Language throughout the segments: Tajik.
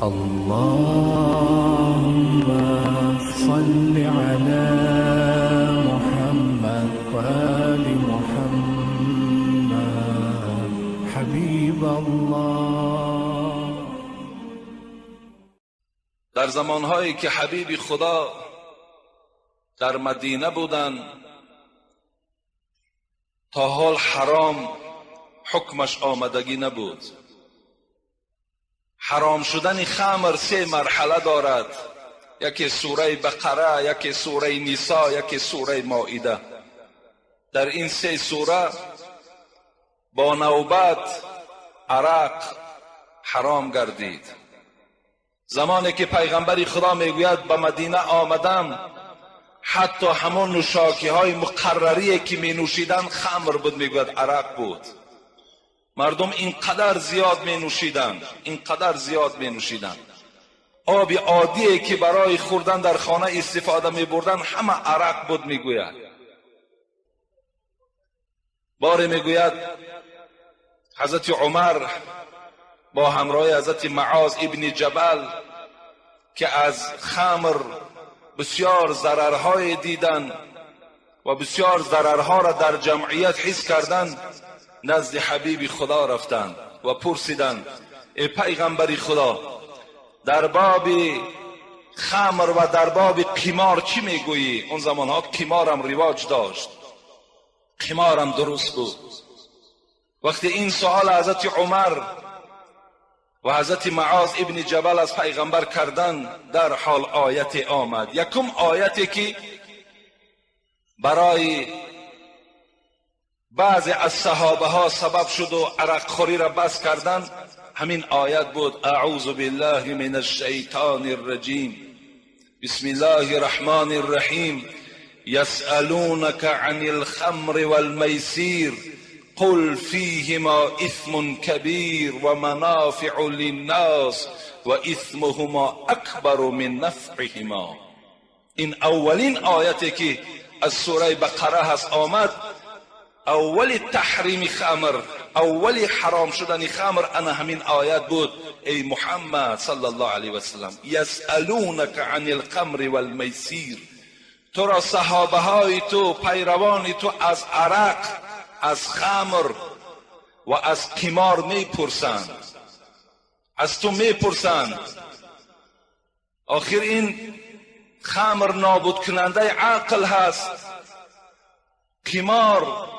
اللهم صل على محمد وآل محمد حبیب الله. در زمانهایی که حبیب خدا در مدینه بودند، تا حال حرام حکمش آمدگی نبود. حرام شدن خمر سه مرحله دارد، یکی سوره بقره، یکی سوره نساء، یکی سوره مائده. در این سه سوره با نوبت عرق حرام گردید. زمانی که پیغمبر خدا میگوید به مدینه آمدم، حتی همون نوشاکی های مقرری که می نوشیدن خمر بود، میگوید عرق بود. مردم اینقدر زیاد می نوشیدند، اینقدر زیاد می نوشیدند. آب عادی که برای خوردن در خانه استفاده می بردن همه عرق بود، میگوید. باری میگوید حضرت عمر با همراه حضرت معاذ ابن جبل که از خمر بسیار ضررهای دیدن و بسیار ضررها را در جمعیت حس کردند، نزد حبیب خدا رفتند و پرسیدند ای پیغمبر خدا، در باب خمر و در باب قمار چی میگویی؟ اون زمانها قمارم رواج داشت، قمارم درست بود. وقتی این سوال حضرت عمر و حضرت معاذ ابن جبل از پیغمبر کردن، در حال آیت آمد. یکم آیتی که برای بعضی از صحابه ها سبب شد و عرق خوری را بس کردن، همین آیت بود: اعوذ بالله من الشیطان الرجیم، بسم الله الرحمن الرحیم، یسألونک عن الخمر والمیسیر قل فیهما اثم کبیر و منافع للناس و اثمهما اکبر من نفعهما. این اولین آیتی که از سوره بقره هست آمد، اول تحریم خمر، اول حرام شدن خمر، انا همین آیت بود. ای محمد صلی الله علیه و سلم، یسألونک عن الخمر والمیسیر، تو را صحابه های تو، پیروان تو از عرق، از خمر و از قمار میپرسند، از تو میپرسند. آخر این خمر نابود کننده عقل هست، قمار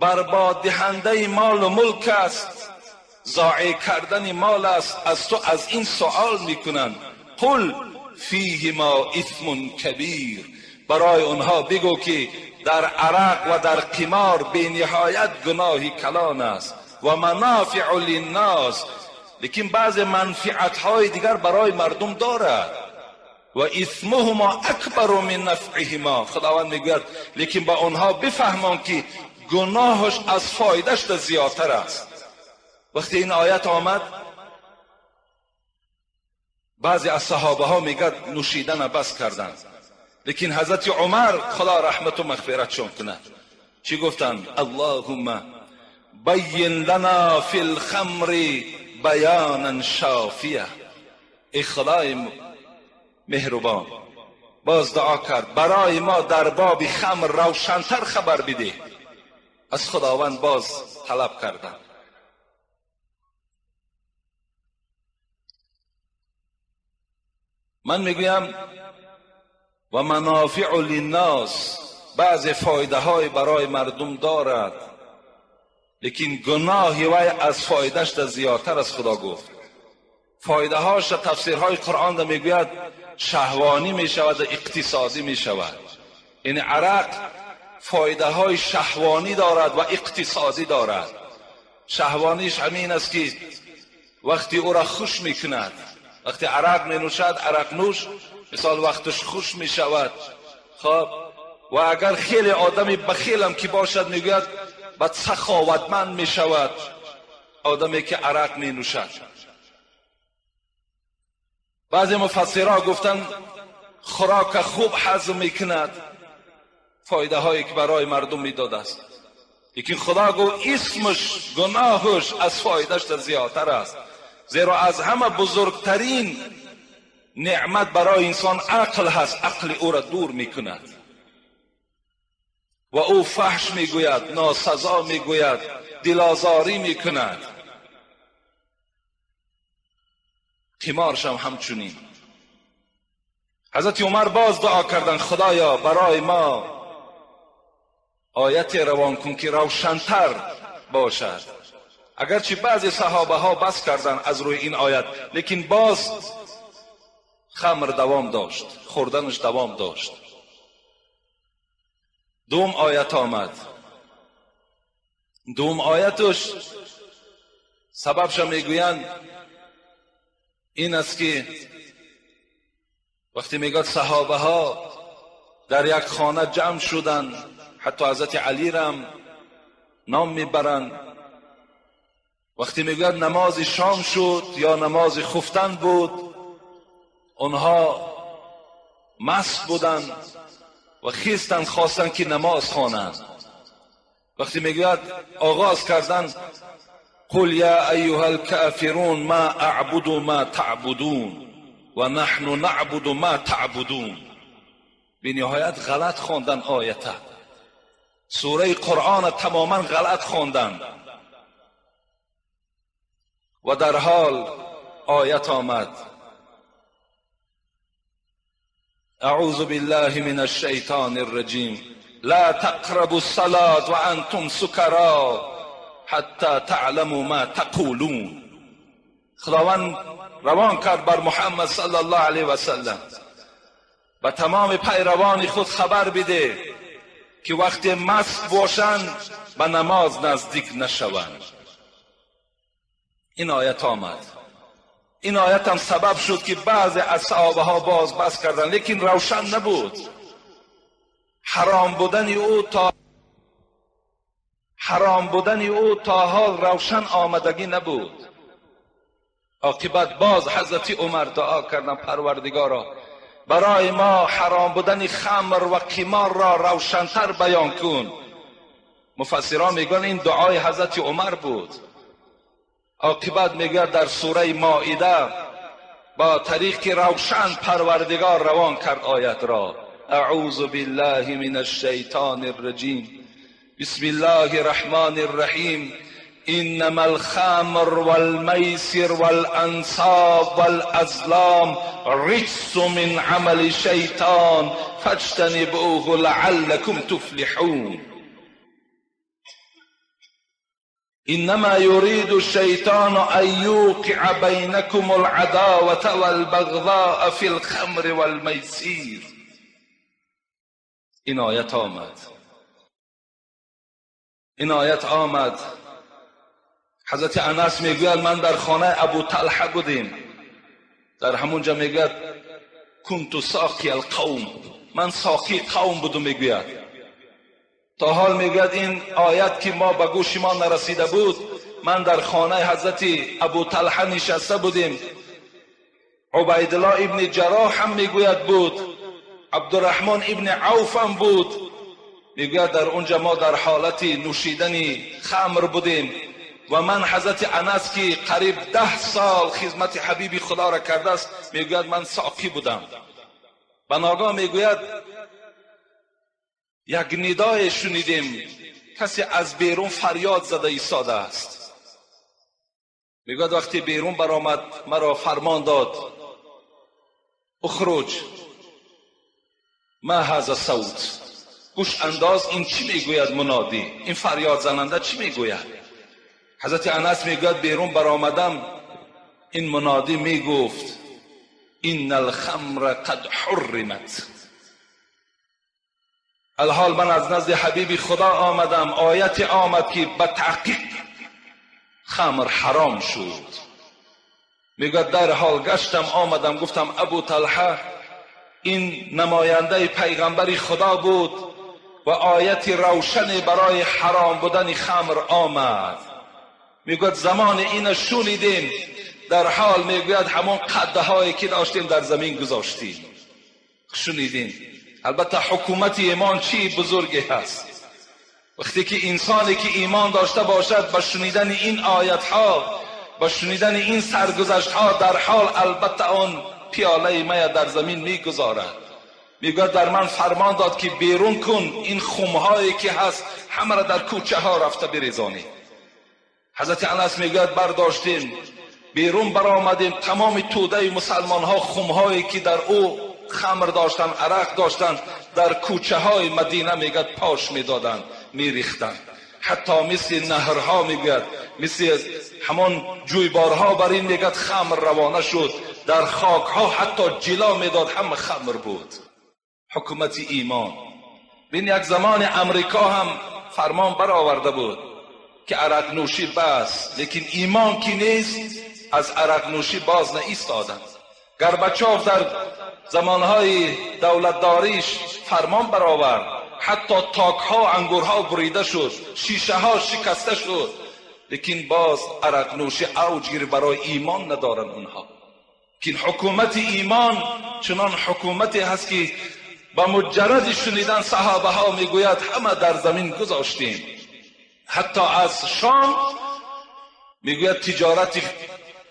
برباد دهنده مال و ملک است، ضایع کردن مال است. از تو از این سوال میکنند. قل فیهما اثم کبیر، برای آنها بگو که در عرق و در قمار به نهایت گناهی کلان است و منافع للناس، لیکن بعض منفعت های دیگر برای مردم دارد. و اثمهما اکبر من نفعهما، خداوند میگوید لیکن با آنها بفهمان که گناهش از فایدهش زیادتر است. وقتی این آیت آمد، بعضی از صحابه ها میگد نوشیدن بس کردند، لیکن حضرت عمر خدا رحمت و مغفرتشون کند چی گفتند؟ اللهم بین لنا فی الخمر بیانا شافیه. ای خدای مهربان، باز دعا کرد برای ما در باب خمر روشنتر خبر بده. از خداوند باز طلب کردند. من میگویم و منافع للناس، بعض فایده های برای مردم دارد، لیکن گناه وی از فایدهش زیادتر از خدا گفت. فایده هاش تفسیرهای قرآن میگوید شهوانی میشود و اقتصادی میشود. این عرق فایده های شهوانی دارد و اقتصادی دارد. شهوانیش همین است که وقتی او را خوش میکند، وقتی عرق می نوشد، عرق نوش مثال وقتش خوش می شود. خب و اگر خیلی آدمی بخیلم که باشد، میگوید بعد سخاوتمند می شود آدمی که عرق می نوشد. بعضی مفسرها گفتن خوراک خوب هضم میکند، فایده هایی که برای مردم میداد است. لیکن خدا گفت اسمش، گناهش از فایدهش زیادتر است. زیرا از همه بزرگترین نعمت برای انسان عقل هست. عقل او را دور میکند و او فحش میگوید، ناسزا میگوید، دلازاری میکند. قمارش هم همچنین. حضرت عمر باز دعا کردن خدایا برای ما آیت روان کن که روشنتر باشد. اگرچه بعضی صحابه ها بس کردن از روی این آیت، لیکن باز خمر دوام داشت، خوردنش دوام داشت. دوم آیت آمد. دوم آیتش سببش میگویند این است که وقتی میگه صحابه ها در یک خانه جمع شدند، حتی حضرت علی را نام میبرند، وقتی میگوید نماز شام شد یا نماز خفتن بود، آنها مست بودند و خیستند، خواستند که نماز خوانند. وقتی میگوید آغاز کردند قل یا ایها الکافرون ما اعبد ما تعبدون و نحن نعبد ما تعبدون. به نهایت غلط خواندن آیت سوره قرآن تماما غلط خواندن و در حال آیت آمد اعوذ بالله من الشیطان الرجیم لا تقربوا الصلاة وانتم سکرا حتی تعلموا ما تقولون. خداوند روان کرد بر محمد صلی الله علیه و سلم و تمام پیروان خود خبر بده که وقتی مست باشند به نماز نزدیک نشوند. این آیت آمد. این آیت هم سبب شد که بعضی از صحابه ها باز بس کردند، لیکن روشن نبود. حرام بودن او تا حال روشن آمدگی نبود. عاقبت باز حضرت عمر دعا کردن پروردگارا برای ما حرام بودن خمر و قمار را روشنتر بیان کن. مفسران میگن این دعای حضرت عمر بود. عاقبت میگه در سوره مائده با طریق روشن پروردگار روان کرد آیت را اعوذ بالله من الشیطان الرجیم بسم الله الرحمن الرحیم انما الخمر والمیسر والانصاب والازلام رجس من عمل الشیطان فاجتنبوه لعلكم تفلحون. انما يريد الشیطان ان يوقع بینکم العداوة والبغضاء فی الخمر والمیسیر. این آیت آمد. این آیت آمد. حضرت انس میگوید من در خانه ابو طلحه بودیم، در همونجا میگوید کنت ساقی القوم، من ساقی قوم بودم. میگوید تا حال میگوید این آیت که ما به گوش ما نرسیده بود، من در خانه حضرت ابو طلحه نشسته بودیم، عبیدالله ابن جراح هم میگوید بود، عبدالرحمن ابن عوف هم بود. میگوید در اونجا ما در حالت نوشیدن خمر بودیم و من حضرت انس که قریب 10 سال خدمت حبیب خدا را کرده است، میگوید من ساقی بودم. بناگاه میگوید یک ندای شنیدیم، کسی از بیرون فریاد زده ایستاده است. میگوید وقتی بیرون برآمد مرا فرمان داد اخرج ما هذا صوت، گوش انداز این چی میگوید منادی، این فریاد زننده چی میگوید. حضرت انس میگوید بیرون برآمدم، این منادی میگفت ان الخمر قد حرمت. الحال من از نزد حبیب خدا آمدم، آیت آمد که به تحقیق خمر حرام شد. میگوید در حال گشتم آمدم گفتم ابو طلحه این نماینده پیغمبر خدا بود و آیت روشن برای حرام بودن خمر آمد. میگوید زمان این شنیدیم، در حال میگوید همون قده هایی که داشتیم در زمین گذاشتیم. شنیدیم. البته حکومت ایمان چی بزرگی هست. وقتی که انسانی که ایمان داشته باشد با شنیدن این آیت ها با شنیدن این سرگذشت ها در حال البته آن پیاله می در زمین میگذارد. میگوید در من فرمان داد که بیرون کن این خمهایی که هست همه را در کوچه ها رفته بریزانی. حضرت انس میگوید برداشتیم بیرون برآمدیم، تمام توده مسلمان ها خمهایی که در او خمر داشتن، عرق داشتن، در کوچه های مدینه میگوید پاش میدادند، میریختند. حتی مثل نهرها میگوید، مثل همان جویبارها بر این میگوید خمر روانه شد، در خاک ها حتی جلا میداد، همه خمر بود. حکومت ایمان. بین یک زمان امریکا هم فرمان برآورده بود که عرق نوشی بس، لیکن ایمان که نیست از عرق نوشی باز نایستادند. گربچاف در زمانهای دولتداریش فرمان برآورد، حتی تاک ها انگورها بریده شد، شیشه ها شکسته شد، لیکن باز عرق نوشی اوج گرفت. برای ایمان ندارن اونها. که حکومت ایمان چنان حکومتی هست که با مجرد شنیدن صحابه ها میگوید همه در زمین گذاشتیم. حتی از شام میگوید تجارت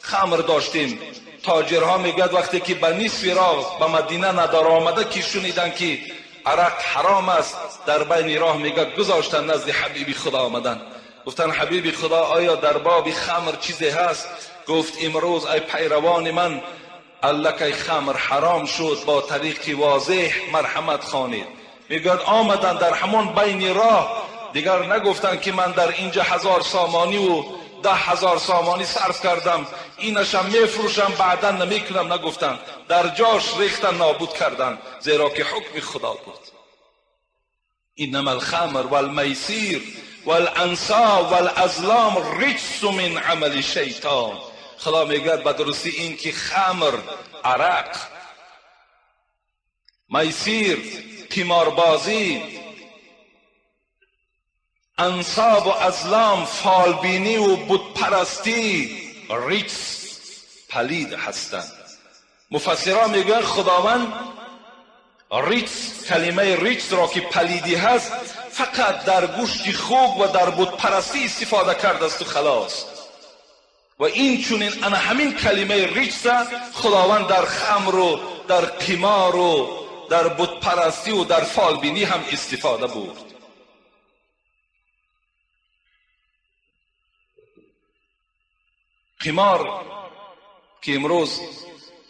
خمر داشتیم، تاجرها میگوید وقتی که به نصف راه به مدینه ندار آمده که شنیدن که عرق حرام است، در بین راه میگوید گذاشتن، نزد حبیب خدا آمدن، گفتن حبیب خدا آیا در باب خمر چیزی هست؟ گفت امروز ای پیروان من الکی خمر حرام شد، با طریق واضح مرحمت خوانید. میگوید آمدن در همان بین راه، دیگر نگفتن که من در اینجا 1000 سامانی و 10,000 سامانی صرف کردم، اینشم میفروشم بعدا نمیکنم، نگفتن، در جاش ریختن نابود کردن، زیرا که حکم خدا بود. انما الخمر والمیسیر والانصاب والازلام رجس من عمل شیطان. خدا میگوید به درستی این که خمر، عرق، میسیر، قماربازی، انصاب و ازلام، فالبینی و بتپرستی رجس، پلید هستند. مفسران میگویند خداوند رجس، کلمه رجس را که پلیدی هست فقط در گوشت خوک و در بتپرستی استفاده کرده است و خلاص. و این چونین انا همین کلمه رجس خداوند در خمر و در قمار و در بتپرستی و در فالبینی هم استفاده بود. قمار که امروز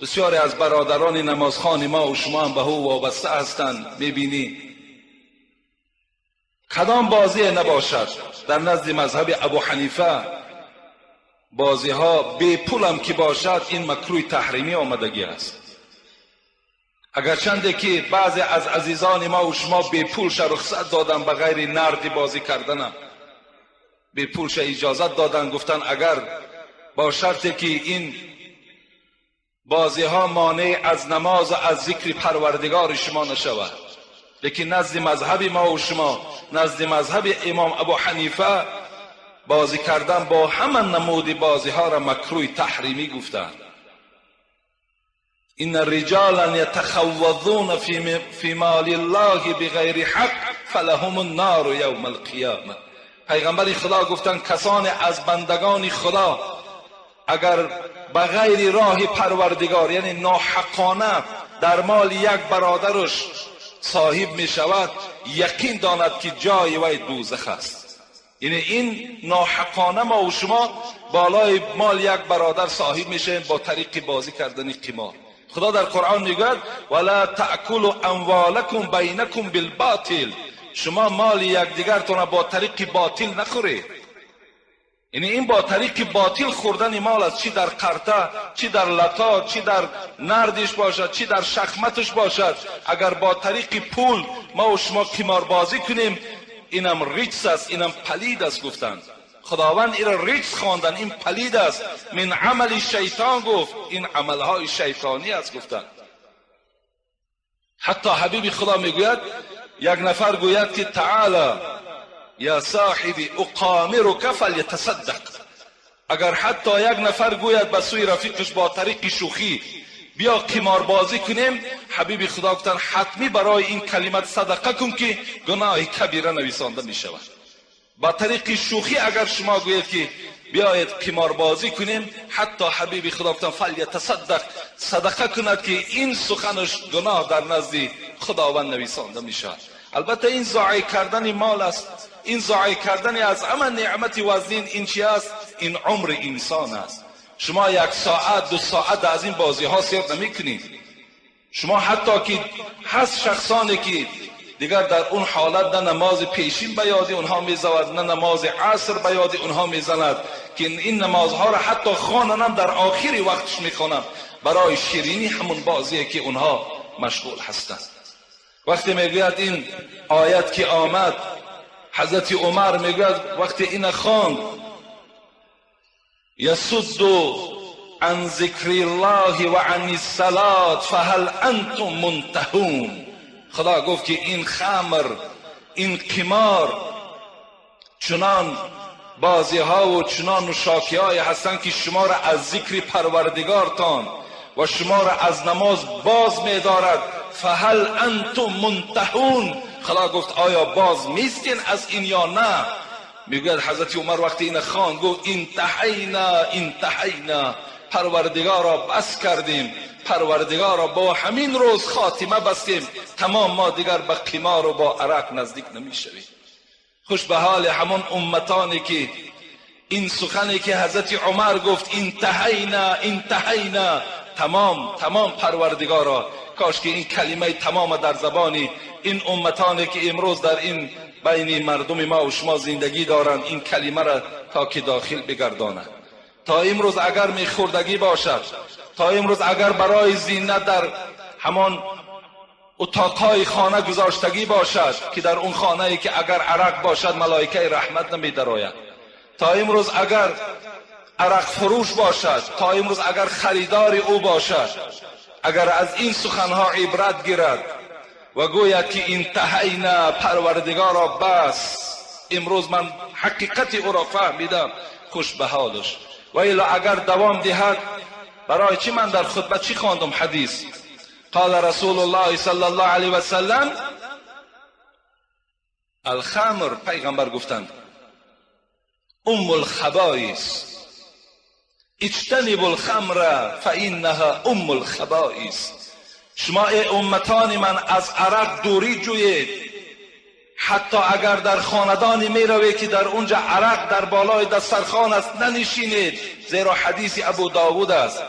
بسیاری از برادران نمازخوان ما و شما هم به او وابسته هستند، میبینی کدام بازی نباشد در نزد مذهب ابو حنیفه بازی ها بی پول هم که باشد این مکروه تحریمی آمدگی است. اگرچنده که بعضی از عزیزان ما و شما بی پولش رخصت دادن به غیر نرد بازی کردنم، بی پولش اجازت دادن، گفتن اگر با شرطی که این بازی ها مانع از نماز و از ذکر پروردگار شما نشود. لیکن نزد مذهب ما و شما، نزد مذهب امام ابو حنیفه بازی کردن با همه نمود بازی ها را مکروه تحریمی گفتند. ان رجالا یتخوضون فی مال الله بغیر حق فلهم النار یوم القیامه. پیغمبر خدا گفتند کسان از بندگان خدا اگر بغیر راه پروردگار، یعنی ناحقانه در مال یک برادرش صاحب می شود، یقین داند که جای وی دوزخ است. یعنی این ناحقانه ما و شما بالای مال یک برادر صاحب میشیم با طریق بازی کردن قمار. خدا در قرآن میگوید ولا تأکلوا اموالکم بینکم بالباطل، شما مال یکدیگرتون با طریق باطل نخورید. یعنی این با طریق باطل خوردن مال است، چی در قرطه، چی در لطا، چی در نردش باشد، چی در شخمتش باشد. اگر با طریق پول ما و شما قمار بازی کنیم، اینم رجس است، اینم پلید است. گفتند خداوند این را رجس خواندن، این پلید است، من عمل شیطان گفت، این عملهای شیطانی است گفتند. حتی حبیب خدا میگوید یک نفر گوید که تعالی یا صاحبی اقامرک فلیتصدق. اگر حتی یک نفر گوید به سوی رفیقش با طریق شوخی بیا قمار بازی کنیم، حبیب خدا گفتن حتمی برای این کلمت صدقه کن که گناه کبیره نویسانده می شود. با طریق شوخی اگر شما گویید که بیایید قماربازی کنیم، حتی حبیب خدا گفتن فلیتصدق، صدقه کند که این سخنش گناه در نزد خداوند نویسانده میشود. البته این ضایع کردن مال است، این ضایع کردن از همه نعمت وزنین این چی است؟ این عمر انسان است. شما یک ساعت دو ساعت از این بازی ها سیر نمی کنید. شما حتی که هست شخصانی که دیگر در اون حالت نه نماز پیشین به یاد اونها میزند، نه نماز عصر به یاد اونها میزند، که این نمازها را حتی خوانن در آخری وقتش میخوانند برای شیرینی همون بازیه که اونها مشغول هستند. وقتی میگوید این آیت که آمد، حضرت عمر میگوید وقتی این خواند، یصد عن ذکر الله و عن الصلاة فهل انتم منتهون. خدا گفت که این خمر، این قمار، چنان بازی ها و چنان نوشاکی های هستند که شما را از ذکر پروردگارتان و شما را از نماز باز می‌دارد. فهل انتم منتهون. خدا گفت آیا باز میستین از این یا نه؟ میگوید حضرت عمر وقتی این خواند گفت انتهینا انتهینا، پروردگارا بس کردیم، پروردگارا با همین روز خاتمه بستیم، تمام ما دیگر به قمار و با عرق نزدیک نمیشویم. خوش به حال همون امتانی که این سخنی که حضرت عمر گفت انتهینا انتهینا، تمام تمام پروردگارا، کاش که این کلمه تمام در زبانی این امتانی که امروز در این بین مردم ما و شما زندگی دارند این کلمه را تا که داخل بگردانند. تا امروز اگر میخوردگی باشد، تا امروز اگر برای زینت در همان اتاقهای خانه گذاشتگی باشد که در اون خانه ای که اگر عرق باشد ملائکه رحمت نمی درآید، تا امروز اگر عرق فروش باشد، تا امروز اگر خریدار او باشد، اگر از این سخنها عبرت گیرد و گوید که انتهینا، پروردگارا بس، امروز من حقیقت او را فهمیدم، خوش به حالش. و الا اگر دوام دهد، برای چی من در خطبه چی خواندم حدیث؟ قال رسول الله صلی الله علیه و سلم الخمر، پیغمبر گفتند ام الخبائث، اجتنبوا الخمر فانها ام الخبائث. شما ای امتان من از عرق دوری جویید، حتی اگر در خاندانی می روید که در اونجا عرق در بالای دسترخوان است ننشینید، زیرا حدیث ابو داود است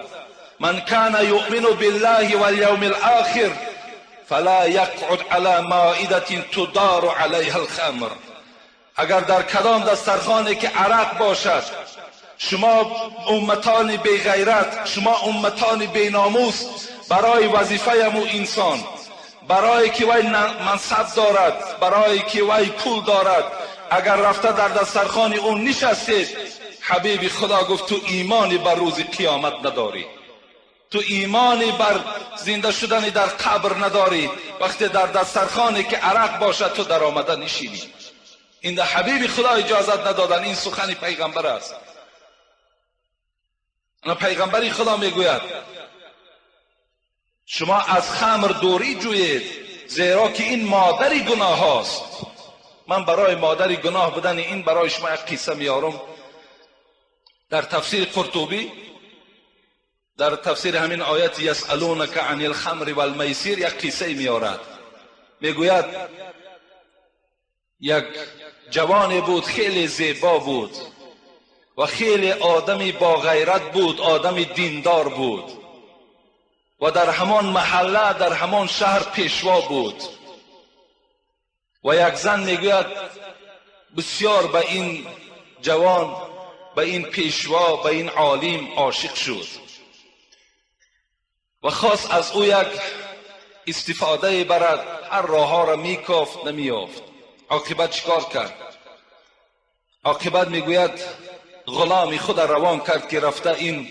من کان یؤمن بالله والیوم الاخر فلا یقعد علی مائده تدار علیها الخمر. اگر در کدام دسترخوانی که عرق باشد، شما امتان بی غیرت، شما امتان بی ناموس، برای وظیفه امو انسان، برای که وی منصب دارد، برای که وی پول دارد، اگر رفته در دسترخوان اون نشستید، حبیب خدا گفت تو ایمانی بر روز قیامت نداری، تو ایمانی بر زنده شدن در قبر نداری، وقتی در دسترخوانی که عرق باشد تو در آمده نشینی. این در حبیب خدا اجازت ندادن، این سخن پیغمبر است. پیغمبری خدا میگوید شما از خمر دوری جویید، زیرا که این مادر گناه هاست. من برای مادر گناه بودن این برای شما یک قصه میارم. در تفسیر قرطبی، در تفسیر همین آیت یسألونک عن الخمر والمیسیر یک قصه میارد. میگوید یک جوانی بود، خیلی زیبا بود و خیلی آدمی با غیرت بود، آدمی دیندار بود و در همان محله، در همان شهر پیشوا بود. و یک زن میگوید بسیار به این جوان، به این پیشوا، به این عالم عاشق شد و خواست از او یک استفاده برد. هر راه ها را میکافت، نمیافت. عاقبت چیکار کرد؟ عاقبت میگوید غلام خود روان کرد که رفته این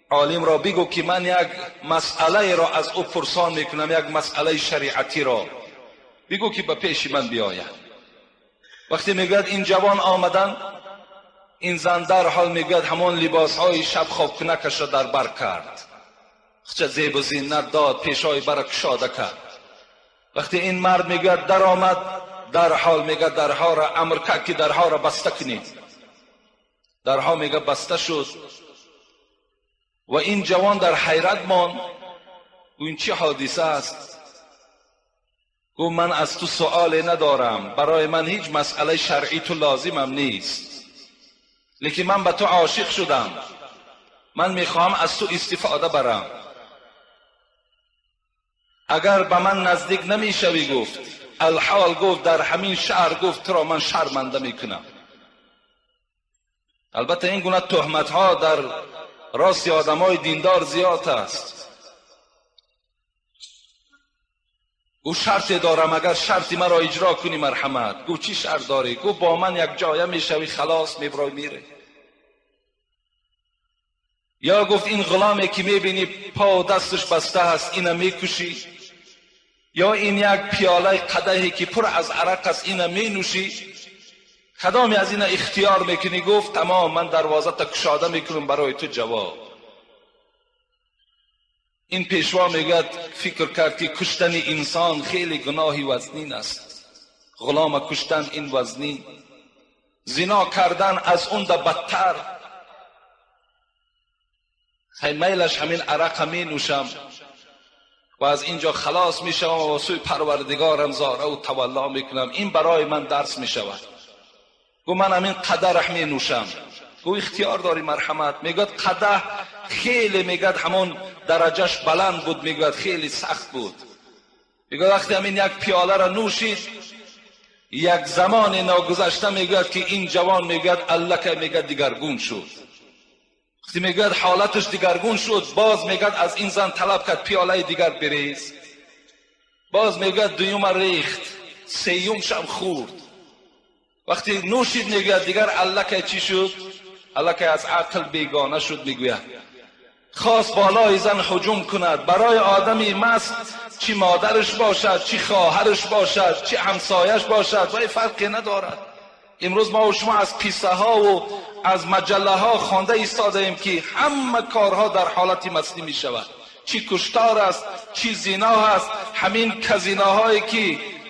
عالم را بگو که من یک مسئله را از او پرسان میکنم، یک مسئله شریعتی را بگو که به پیش من بیاید. وقتی میگوید این جوان آمدن، این زن در حال میگوید همان لباس های شب خواب کنکش را در بر کرد، چه زیب و زینت داد، پیشای بر کشاده کرد. وقتی این مرد میگوید در آمد، Дар ҳол мега дарҳоро амр кард, ки дарҳоро баста кунед. Дарҳо, мега, баста шуд ва ин ҷавон дар ҳайрат монд. Ин чӣ ҳодиса аст? Гуфт: ман аз ту суоле надорам, барои ман ҳеҷ масъалаи шаръӣ ту лозимам нест, лекин ман ба ту ошиқ шудам, ман мехоҳам аз ту истифода барам. Агар ба ман наздик намешавӣ, гуфт, алҳол, гуфт, дар ҳамин шаҳр, гуфт, туро ман шарманда мекунам. Албатта, ин гуна туҳматҳо дар рости одамои диндор зиёд аст. Гуфт: шарте дорам, агар шарти маро иҷро кунӣ, марҳамат. Гуфт: чӣ шарт дорӣ? Гуфт: бо ман як ҷоя мешавӣ, халос, меброй, мере. Ё, гуфт, ин ғуломе ки мебинӣ, по дасташ баста аст, ина мекушӣ, ё ин як пиёлаи қадаҳе ки пур аз арақ аст, ина менӯшӣ, кадоме аз ина ихтиёр мекунӣ? Гуфт: тамом, ман дарвозата кушода мекунам барои ту. Ҷавоб. Ин пешво, мегӯяд, фикр кард, ки куштани инсон хеле гуноҳи вазнин аст. Ғулома куштан ин вазнин, зино кардан аз он да бадтар. Майлаш, ҳамин арақа менӯшам ва аз ин ҷо халос мешавам ва сӯи Парвардигорам зораву тавалло мекунам. Ин барои ман дарс мешавад. Гуфт: ман ҳамин қадараҳ менӯшам. Гуфт: ихтиёр дорӣ, марҳамат. Мегӯяд, қадаҳ хеле, мегӯяд, ҳамон дараҷаш баланд буд, мегӯяд, хеле сахт буд. Мегӯяд, вақте ҳамин як пиёларо нӯшид, як замоне ногузашта, мегӯяд, ки ин ҷавон, мегӯяд, аллакай, мегӯяд, дигаргун шуд. Вақте, мегӯяд, ҳолаташ дигаргун шуд, боз, мегӯяд, аз ин зан талаб кард: пиёлаи дигар бирез. Боз, мегӯяд, дуюма рехт, сеюмшам хӯрд. Вақте нӯшид, мегӯяд, дигар аллакай чӣ шуд? Аллакай аз ақл бегона шуд. Мегӯяд, хост болои зан ҳуҷум кунад. Барои одами маст, чӣ модараш бошад, чӣ хоҳараш бошад, чӣ ҳамсояш бошад, вай фарқе надорад. Имрӯз мо шумо аз қиссаҳову аз маҷаллаҳо хонда истодаем, ки ҳама корҳо дар ҳолати мастӣ мешавад: чӣ куштор аст, чӣ зино аст. Ҳамин казиноҳое ки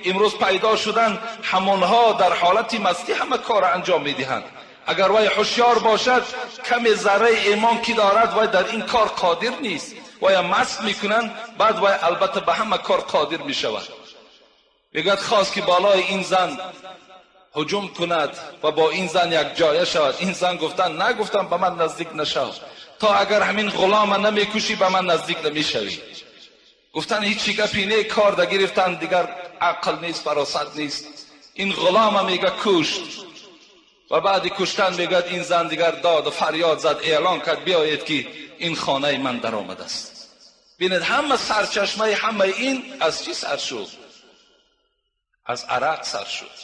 имрӯз пайдо шуданд, ҳамонҳо дар ҳолати мастӣ ҳама корро анҷом медиҳанд. Агар вай ҳушёр бошад, каме зарраи имон ки дорад, вай дар ин кор қодир нест. Вая маст мекунанд, баъд вай албатта ба ҳама кор қодир мешавад. Мегӯяд, хост ки болои ин зан ҳуҷум кунад ва бо ин зан якҷоя шавад. Ин зан гуфтан нагуфтам, ба ман наздик нашав, то агар ҳамин ғулома намекушӣ, ба ман наздик намешавӣ. Гуфтан: ҳечи гапи не. Кор да гирифтан, дигар ақл нест, фаросат нест. Ин ғулома, мега, кушт ва баъди куштан, мегӯяд, ин зан дигар доду фарёд зад, эълон кард: биёед, ки ин хонаи ман даромадааст. Бинед, ҳама сарчашмаи ҳамаи ин аз чӣ сар шуд? Аз арақ сар шуд.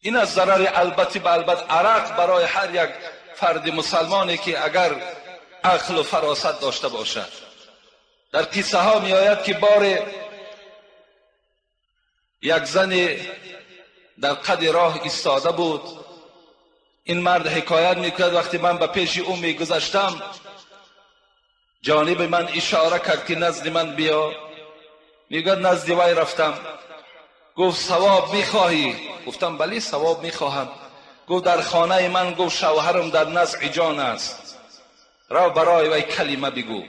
Ин аз зарари албатти ба албат арақ барои ҳар як фарди мусалмоне, ки агар ақлу фаросат дошта бошад. Дар қиссаҳо меояд, ки боре як зане дар қади роҳ истода буд. Ин мард ҳикоят мекунад: вақте ман ба пеши ӯ мегузаштам, ҷониби ман ишора кард, ки назди ман биё. Мегӯяд, назди вай рафтам. Гуфт: савоб мехоҳӣ? Гуфтам: бале, савоб мехоҳам. Гуфт: дар хонаи ман, гуфт, шавҳарам дар назъи ҷон аст, рав, барои вай калима бигӯ.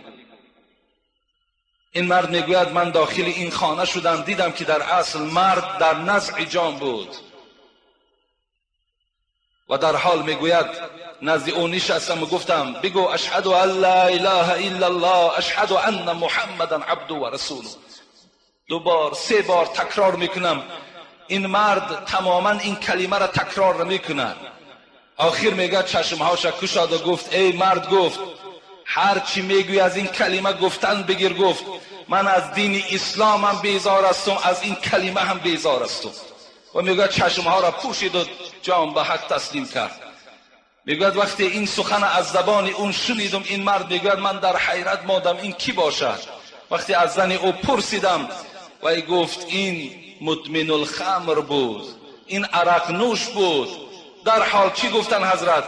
Ин мард мегӯяд, ман дохили ин хона шудам, дидам, ки дар асл мард дар назъи ҷон буд. Ва дар ҳол, мегӯяд, назди ӯ нишастам ва гуфтам: бигӯ ашҳаду ан ла илаҳа илла Аллоҳ, ашҳаду анна Муҳаммадан абду ва расулу. Ду бор, се бор такрор мекунам, ин мард тамоман ин калимаро такрор намекунад. Охир, мегӯяд, чашмҳоша кушода, гуфт: эй мард, гуфт, ҳар чӣ мегӯӣ, аз ин калима гуфтан бигир. Гуфт: ман аз дини исломам безор ҳастам, аз ин калима ҳам безор ҳастам. Ва, мегӯяд, чашмҳоро пӯшиду ҷон ба ҳақ таслим кард. Мегӯяд, вақте ин сухана аз забони он шунидум, ин мард мегӯяд, ман дар ҳайрат мондам, ин кӣ бошад? Вақте аз зани ӯ пурсидам, вай гуфт: ин мудминулхамр буд, ин арақнӯш буд. Дар ҳол чӣ гуфтан ҳазрат?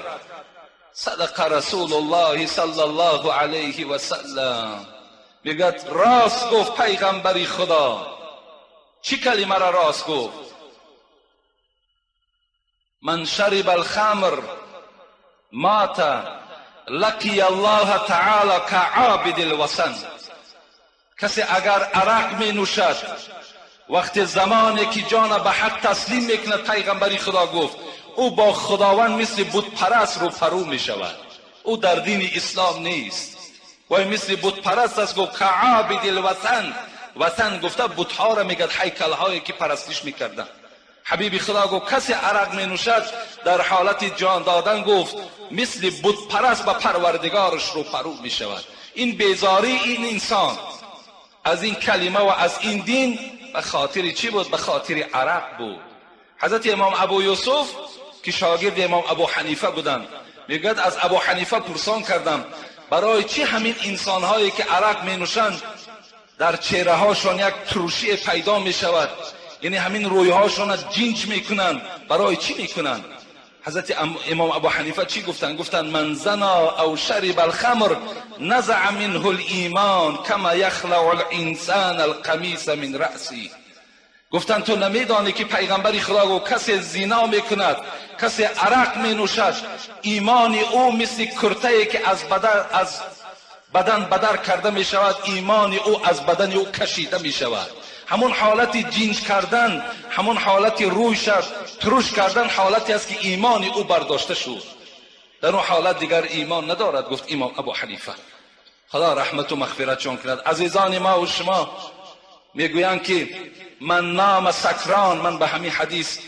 Садақа Расулуллоҳи саллаллоҳу алайҳи васаллам. Мегӯяд, рост гуфт пайғамбари Худо. چی کلمه را راست گفت؟ من شرب الخمر مات لقی الله تعالی كعابد الوثن. کسی اگر عرق می نوشد وقتی زمانی که جان به حق تسلیم میکند، پیغمبری خدا گفت او با خداوند مثل بت پرست رو پرو می شود. او در دین اسلام نیست و مثل بت پرست است. گفت كعابد الوثن. وثن گفته بتها را میگد، هیکل هایی که پرستش میکردن. حبیب خدا گفت کسی عرق می نوشد در حالت جان دادن، گفت مثل بت پرست به پروردگارش رو پرو می شود. این بیزاری این انسان از این کلمه و از این دین به خاطر چی بود؟ به خاطر عرق بود. حضرت امام ابو یوسف که شاگرد امام ابو حنیفه بودند، میگوید از ابو حنیفه پرسان کردم برای چی همین انسانهایی که عرق می نوشند در چهره هاشون یک ترشی پیدا می شود، یعنی همین رویهاشون جینج میکنند، برای چی میکنند؟ حضرت امام ابو حنیفه چی گفتند؟ گفتند من زنا او شرب الخمر نزع منه الایمان کما یخلع الانسان القمیص من رأسه. گفتند تو نمیدانی که پیغمبر خدا گفت کسی زنا میکند، کسی عرق مینوشد، ایمان او مثل کرته که از بدن بدر کرده میشود، ایمان او از بدن او کشیده میشود. همون حالت جینج کردن، همون حالت روی شد ترش کردن، حالتی است که ایمان او برداشته شد. در اون حالت دیگر ایمان ندارد. گفت امام ابو حنیفه. خدا رحمت و مغفرتشون کند. عزیزان ما و شما میگویند که من نام سکران، من به همین حدیث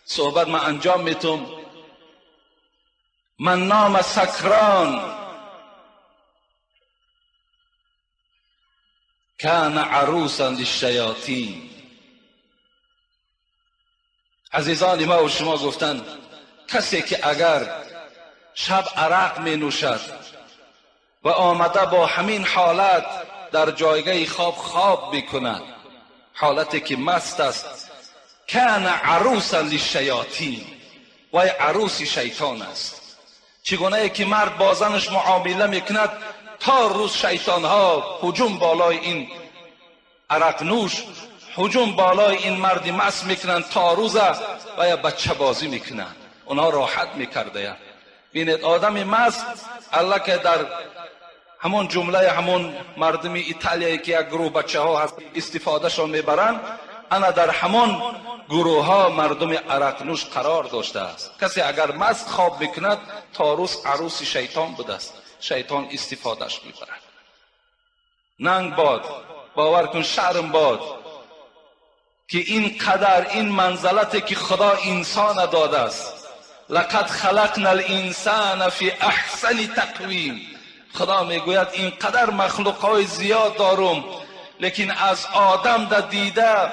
صحبت من انجام میتم. من نام سکران کان عروسا للشیاطین. عزیزان ما و شما گفتند کسی که اگر شب عرق می نوشد و آمده با همین حالت در جایگاه خواب خواب میکند، حالتی که مست است، کان عروسا للشیاطین، وای عروس شیطان است. چگونه که مرد با زنش معامله میکند تا روز شیطان ها هجوم بالای این عرق نوش، هجوم بالای این مرد مست میکنند تا روز و یا بچه بازی میکنند، اونها راحت میکرده. بینید آدم مست الله که در همون جمله همون مردم ایتالیایی که یک گروه بچه ها هست استفاده شون میبرند، انا در همون گروه ها مردم عرق نوش قرار داشته است. کسی اگر مست خواب میکند تا روز عروس شیطان بوده است، شیطان استفادهش میبرد. ننگ باد، باور کن شرم باد که این قدر این منزلتی که خدا انسان داده است، لقد خلقنا الانسان فی احسن تقویم. خدا میگوید این قدر مخلوقهای زیاد دارم، لیکن از آدم در دیده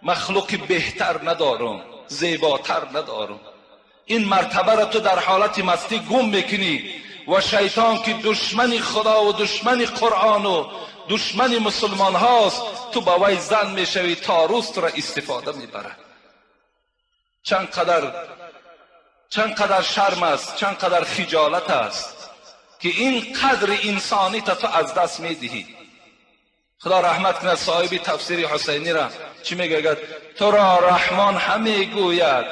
مخلوق بهتر ندارم، زیباتر ندارم. این مرتبه را تو در حالت مستی گم میکنی و شیطان که دشمن خدا و دشمن قرآن و دشمن مسلمان هاست، تو با وی زن میشوی تا روز تو را استفاده میبرد. چند قدر شرم است، چند قدر خجالت است که این قدر انسانی تا تو از دست میدهی. خدا رحمت کند صاحب تفسیر حسینی را چی میگوید؟ تو را رحمان همی گوید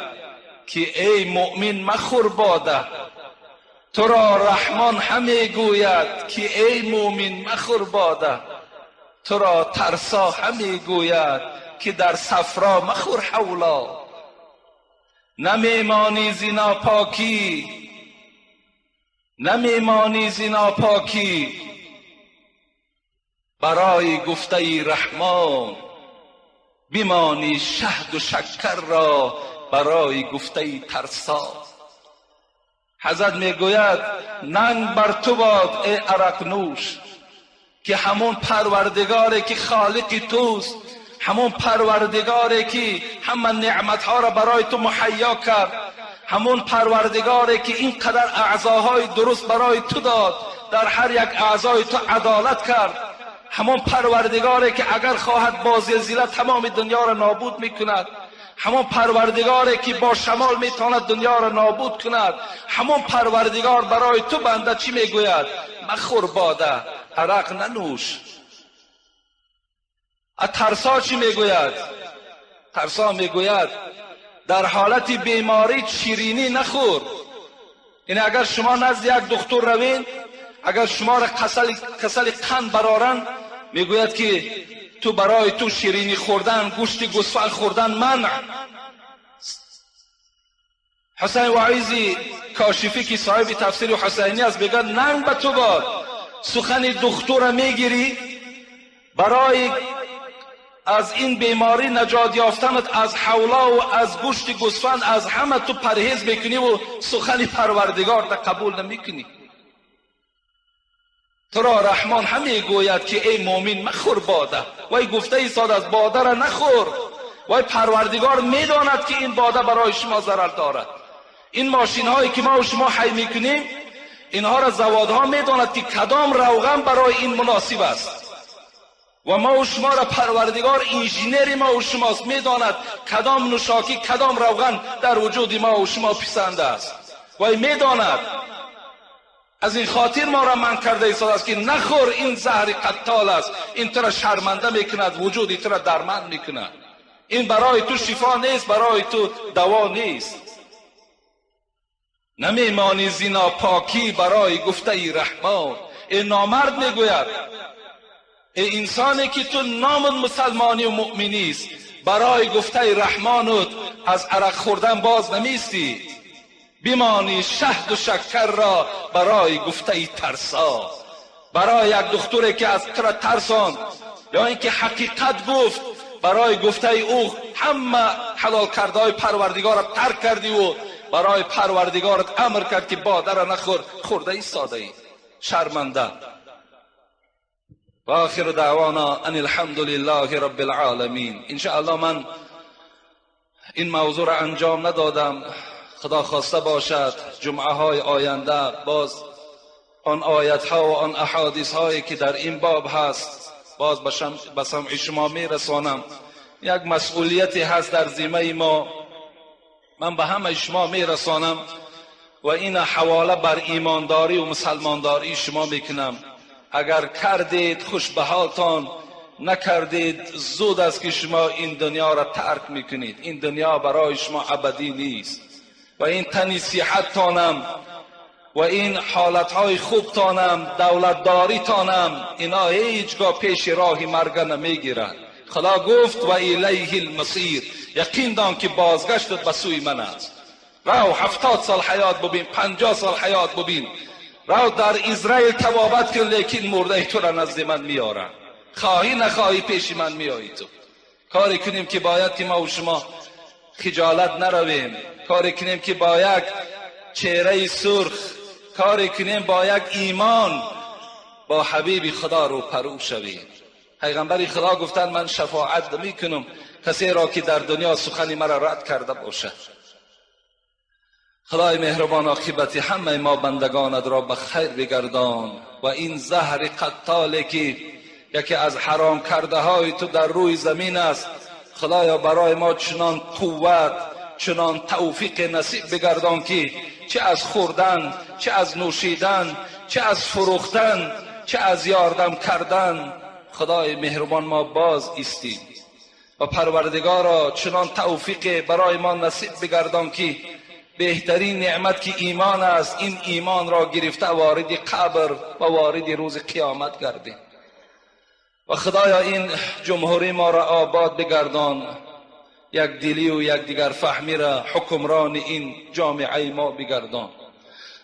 که ای مؤمن مخور باده. تو را رحمان همی گوید که ای مؤمن مخور باده. تو را ترسا همی گوید که در صفرا مخور حولا. نمیمانی ز ناپاکی، نمیمانی ز ناپاکی برای گفته رحمان، بمانی شهد و شکر را برای گفته ترسا. حضرت میگوید ننگ بر تو باد ای عرق نوش که همون پروردگاری که خالق توست، همون پروردگاری که همه نعمتها را برای تو مهیا کرد، همون پروردگاری که اینقدر اعضاهای درست برای تو داد، در هر یک اعضای تو عدالت کرد، همون پروردگاری که اگر خواهد با زلزله تمام دنیا را نابود میکند، همون پروردگاری که با شمال میتواند دنیا را نابود کند، همون پروردگار برای تو بنده چی میگوید؟ مخور باده، عرق ننوش. ترسا چی میگوید؟ ترسا میگوید در حالت بیماری شیرینی نخور. این اگر شما نزد یک دکتر روین، اگر شما را کسل قند برارن، میگوید که تو برای تو شیرینی خوردن، گوشت گوسفند خوردن منع. حسین واعظی کاشفی که صاحب تفسیر حسینی است میگه ننگ به تو باد، سخن دکتر میگیری برای از این بیماری نجات یافتنت از حولا و از گوشت گوسفند از همه تو پرهیز میکنی و سخن پروردگار را قبول نمیکنی. تو را رحمان همی گوید که ای مؤمن مخور باده، وای گفته ایستاد از باده را نخور. وای پروردگار میداند که این باده برای شما ضرر دارد. این ماشین هایی که ما و شما حی میکنیم اینها را زوادها میداند که کدام روغن برای این مناسب است. و ما و شما را پروردگار انجینر ما و شماست، میداند کدام نوشاکی کدام روغن در وجود ما و شما پسند است. وای میداند. از این خاطر ما را من کرده ایستاده است که نخور، این زهر قتال است، این تو را شرمنده میکند، وجود تو را درمند میکند. این برای تو شفا نیست، برای تو دوا نیست. نمیمانی زینا پاکی برای گفته ای رحمان. این نامرد میگوید ای انسانی که تو نام مسلمانی و مؤمنی است، برای گفته رحمانت از عرق خوردن باز نمیستی. بیمانی شهد و شکر را برای گفته ترسا. برای یک دکتری که از تو را ترساند یا اینکه حقیقت گفت، برای گفته او همه حلال کردهای پروردگار را ترک کردی و برای پروردگارت امر کرد که باده را نخور، خورده ایستاده ای شرمنده. و آخر دعوانا ان الحمد لله رب العالمین. انشاءالله من این موضوع را انجام ندادم، خدا خواسته باشد جمعه های آینده باز آن آیت ها و آن احادیث هایی که در این باب هست باز به سمع شما میرسانم. یک مسئولیتی هست در ذمه ما، من به همه شما میرسانم و این حواله بر ایمانداری و مسلمانداری شما میکنم. اگر کردید خوش به حالتان، نکردید زود است که شما این دنیا را ترک میکنید. این دنیا برای شما ابدی نیست و این تنی صحتتانم و این حالتهای خوبتانم، دولتداریتانم، اینا هیچگاه پیش راه مرگ نمیگیرد. خدا گفت و الیه المصیر، یقین دان که بازگشتت به سوی من است. رو 70 سال حیات ببین، 50 سال حیات ببین، رو در اسرائیل تبابت کن، لیکن مرده تو را نزد من میارن. خواهی نخواهی پیش من میایی. تو کاری کنیم که باید که ما و شما خجالت نرویم، کاری کنیم که با یک چهره سرخ، کاری کنیم با یک ایمان با حبیب خدا رو پرو شویم. پیغمبر خدا گفتن من شفاعت میکنم کسی را که در دنیا سخنی مرا رد کرده باشد. خدای مهربان عاقبت همه ما بندگانت را به خیر بگردان و این زهر قتالی که یکی از حرام کرده های تو در روی زمین است، خدایا برای ما چنان قوت، چنان توفیق نصیب بگردان که چه از خوردن، چه از نوشیدن، چه از فروختن، چه از یاردم کردن، خدای مهربان ما باز ایستیم. و پروردگارا چنان توفیق برای ما نصیب بگردان که بهترین نعمت که ایمان است، این ایمان را گرفته وارد قبر و وارد روز قیامت گردیم. و خدایا این جمهوری ما را آباد بگردان، یک دلی و یک دیگر فهمی را حکمران این جامعه ما بگردان.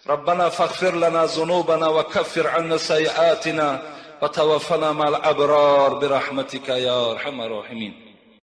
ربنا فاغفر لنا ذنوبنا وكفر عنا سيئاتنا وتوفنا مع الابرار برحمتك يا ارحم الراحمين.